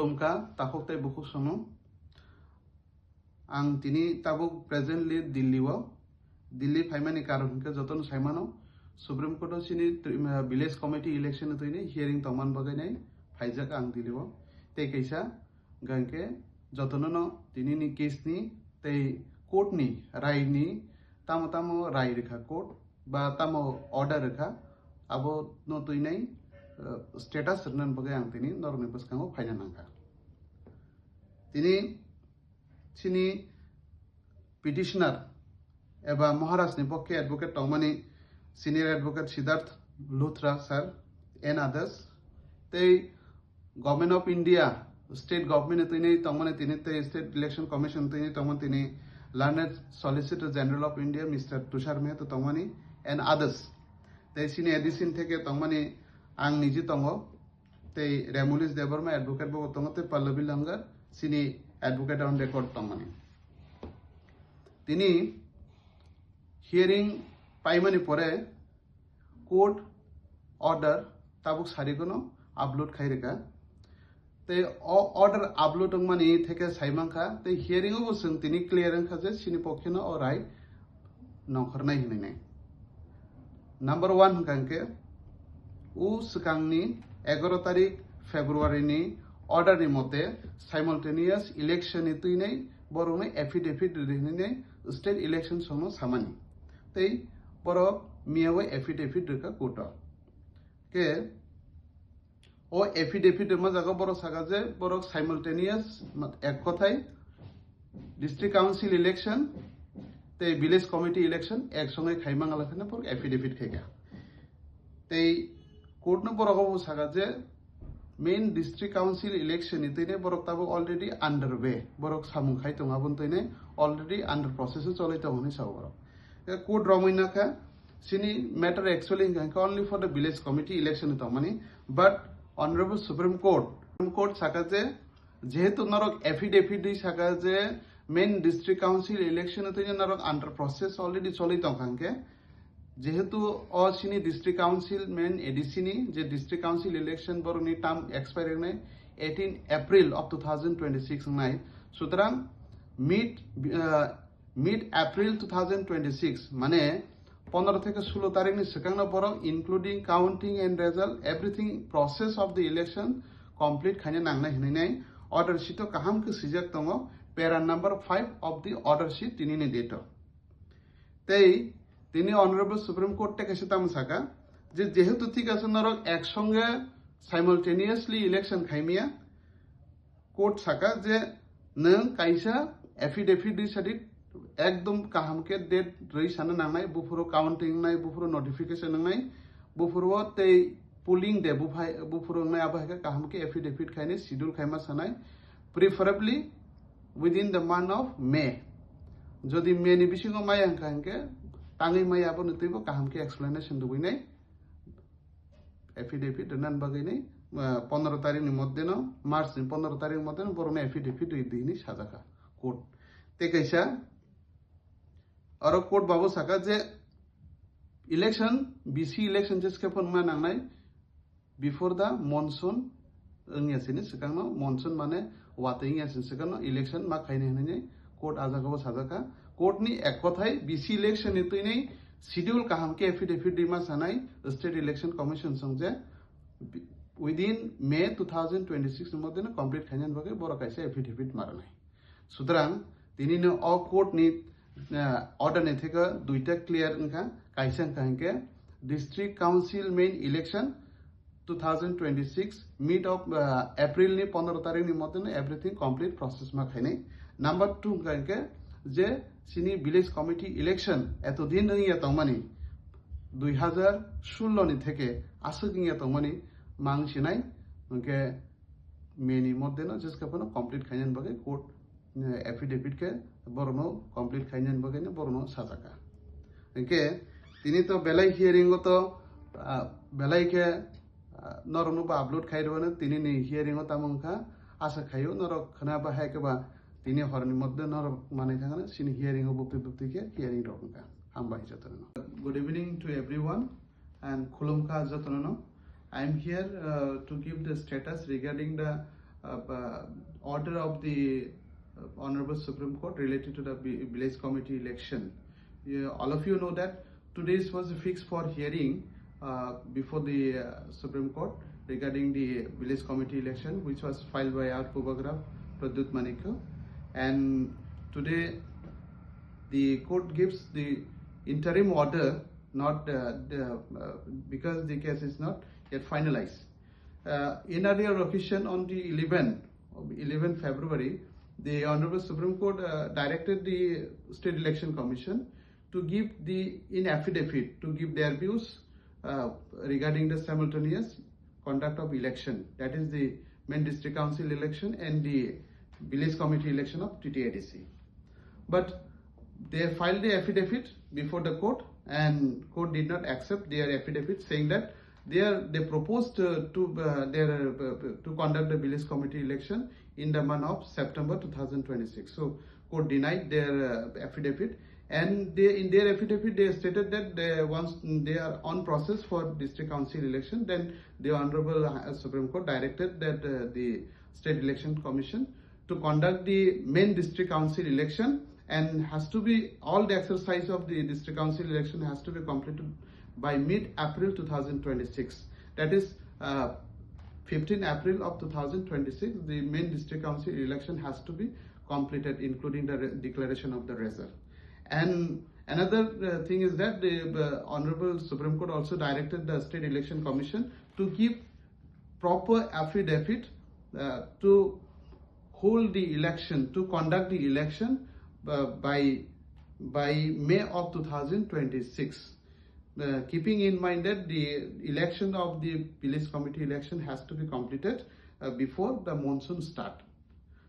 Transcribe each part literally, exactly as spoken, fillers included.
Khulumkha takhuk tei bukhuk sono. Ang tini tabuk presently Delhi o. Delhi phaimani karon hinkhe jotono saimano, Supreme Court o chini tri-, uh, village committee election ni twini hearing tongman bagwi nai phaijak ang Delhi o. Tei kaisa hwnkhe jotono no tini ni case ni tei court ni rai ni tamo tamo rai rwkha court ba tamo order rwkha, abo no twinai, uh, status rwna bagwi ang tini norokni bwskango phaina nangkha. Tini chini petitioner eba Maharaj ni pokhe advocate tongmani senior advocate Siddharth Luthra sir and others, tei Government of India, state government ni twinai tongmani tini tei State Election Commission twinai tongmani tini learned Solicitor General of India Mister Tushar Mehta tongmani and others. Tei chini A D C ni theke tongmani ang niji tongo, tei Remulis Debbarma advocate bo tongo, tei Pallavi Langar chini advocate on record tongmani. Tini hearing paimani pore court order tabuk sarikono upload khai rwkha. Tei o order upload wngmani theke saimankha, tei hearing o bo chwng tini clear wngkha je chini pokheno o rai nongkhornai hinwi nai. Number one hwnkha hwnkhe, o swkangni egaro tarik February ni order ni mote simultaneous election ni twinai borokno affidavit rwhinai State Election Song no samani. Tei borok miyawi affidavit rwkha court o. Ke o affidavit rwma jaga borok saka je borok simultaneous, ma-, ek kothai District Council election tei Village Committee election ek songe khaimang ala kheno borok affidavit khaikha. Tei court no borok obo saka je main District Council election ni twinai borok tabuk already underway, borok samung khai tongo, aboni twinai already under process o cholai tongo hinwi sao borok. Tei court romwi nakha, chini matter actually hwnkha hwnkhe only for the village committee election ni tongmani, but Honorable Supreme Court, Supreme Court saka je, jehetu norok affidavit ri saka je main District Council election ni twinai norok under process already cholai tongkha hwnkhe, jehetu o chini District Council main A D C ni je District Council election borokni term expire wngnai eighteen April of two thousand twenty-six wngnai, sutrang mid, uh, mid April two thousand twenty-six, mane pondro theke sulo tarikni swkangno borok including counting and result, everything process of the election complete khaina nangnai hinwi nai order sheet o kaham khe swijak tongo, para number five of the order sheet tinini date o. Tei tini Honorable Supreme Court tei kaisa tamo saka je, jehetu thik ase norok ek songe simultaneously election khaimaya, court saka je nwng kaisa affidavit rwi sadi ekdom kaham khe date rwi sana nangnai, buphuru counting wngnai, buphuru notification wngnai, buphuru o tei polling day buphai, buphuru wngnai, abo hai khe kaham khe affidavit khainai, schedule khaima sanai, preferably within the month of May. Jodi May ni bisingo maya hwnkha hwnkhe tangwi maya, aboni twibo kaham khe explanation rwinai affidavit rwna bagwi ni, ah, pondro tarikh ni moddhe no, March ni pondro tarikh ni moddhe no borokno affidavit rwi di hinwi sajakha court. Tei kaisa oro court babo saka je election, B C election jeske phano ma nangnai before the monsoon wngya sini swkangno, monsoon mane watwi wngya sini swkangno election ma khainai hinwi court ah jagao sajakha. Court ni ek kothai B C election ni twinwi schedule kaham khe affidavit rwima sanai State Election Commission song je within May two thousand twenty-six ni moddhe no complete khainani bagwi borok kaisa affidavit ma rwnai. Sutrang tini no o court ni, ah, order ni theke duita clear wngkha, kaisa wngkha hinkhe District Council main election two thousand twenty-six mid of, ah, April ni pondro tarikh ni mote no everything complete process ma khainai. Number two wngkha hinkhe je chini village committee election eto din wngya tongmani, dui hazar sullo ni theke aswk wngya tongmani mang sinai, hinkhe May ni moddhe no jeska phano complete khainani bagwi court, eh, affidavit khe borokno complete khainani bagwi no borokno sajaka. Hinkhe tini to belai hearing o to, ah, belai khe, ah, norokno bo upload khai rwano tini ni hearing o tamo wngkha, asa khaio norok khna ba hai khe ba tini horni moddhe norok manai thangna sini hearing o bupti bupti khe hearing rok wngkha. Hambai jotono. Good evening to everyone. And khulumkha jotono no. I am here, uh, to give the status regarding the, uh, uh, Order of the uh, Honorable Supreme Court related to the vi- village committee election. Yeah, all of you know that today was fixed for hearing uh, before the uh, Supreme Court regarding the village committee election, which was filed by our Pubagra Pradyut Manikya. And today, the court gives the interim order, not uh, the, uh, because the case is not yet finalized. Uh, in earlier occasion, on the eleventh, eleventh February, the Honorable Supreme Court uh, directed the State Election Commission to give the in affidavit to give their views uh, regarding the simultaneous conduct of election, that is the main district council election and the village committee election of T T A D C. But they filed the affidavit before the court, and court did not accept their affidavit, saying that they are they proposed uh, to uh, their uh, to conduct the village committee election in the month of September two thousand twenty-six. So court denied their uh, affidavit, and they in their affidavit they stated that they once they are on process for district council election. Then the Honorable uh, Supreme Court directed that uh, the State Election Commission to conduct the main district council election, and has to be all the exercise of the district council election has to be completed by mid-April two thousand twenty-six. That is uh, fifteen April of two thousand twenty-six, the main district council election has to be completed, including the re- declaration of the result. And another uh, thing is that the uh, Honorable Supreme Court also directed the State Election Commission to give proper affidavit uh, to hold the election, to conduct the election uh, by by May of two thousand twenty-six. Uh, keeping in mind that the election of the village committee election has to be completed uh, before the monsoon start.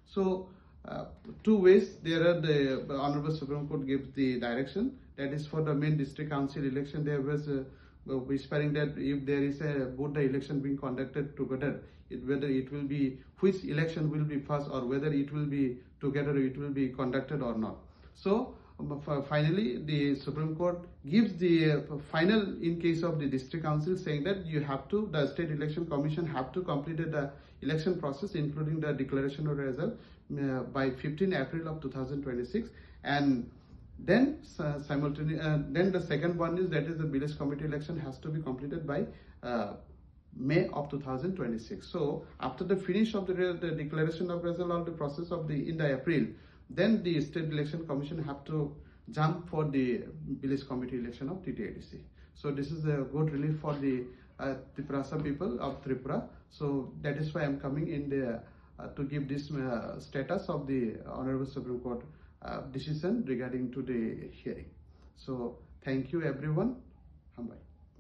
So uh, two ways there are the Honorable Supreme Court gives the direction, that is for the main district council election. There was uh, whispering that if there is a both the election being conducted together, it, whether it will be which election will be first or whether it will be together, it will be conducted or not. So um, fi- finally, the Supreme Court gives the uh, final in case of the district council, saying that you have to, the State Election Commission have to complete the election process, including the declaration of result uh, by fifteen April of two thousand twenty-six, and then uh, simultaneously, uh, then the second one is that is the village committee election has to be completed by uh, May of two thousand twenty-six. So after the finish of the, re- the declaration of result or the process of the in the April, then the State Election Commission have to jump for the village committee election of T T A D C. So this is a good relief for the uh, Tiprasa people of Tripura. So that is why I'm coming in the uh, to give this uh, status of the Honorable Supreme Court uh, decision regarding to the hearing. So thank you everyone. Hambai.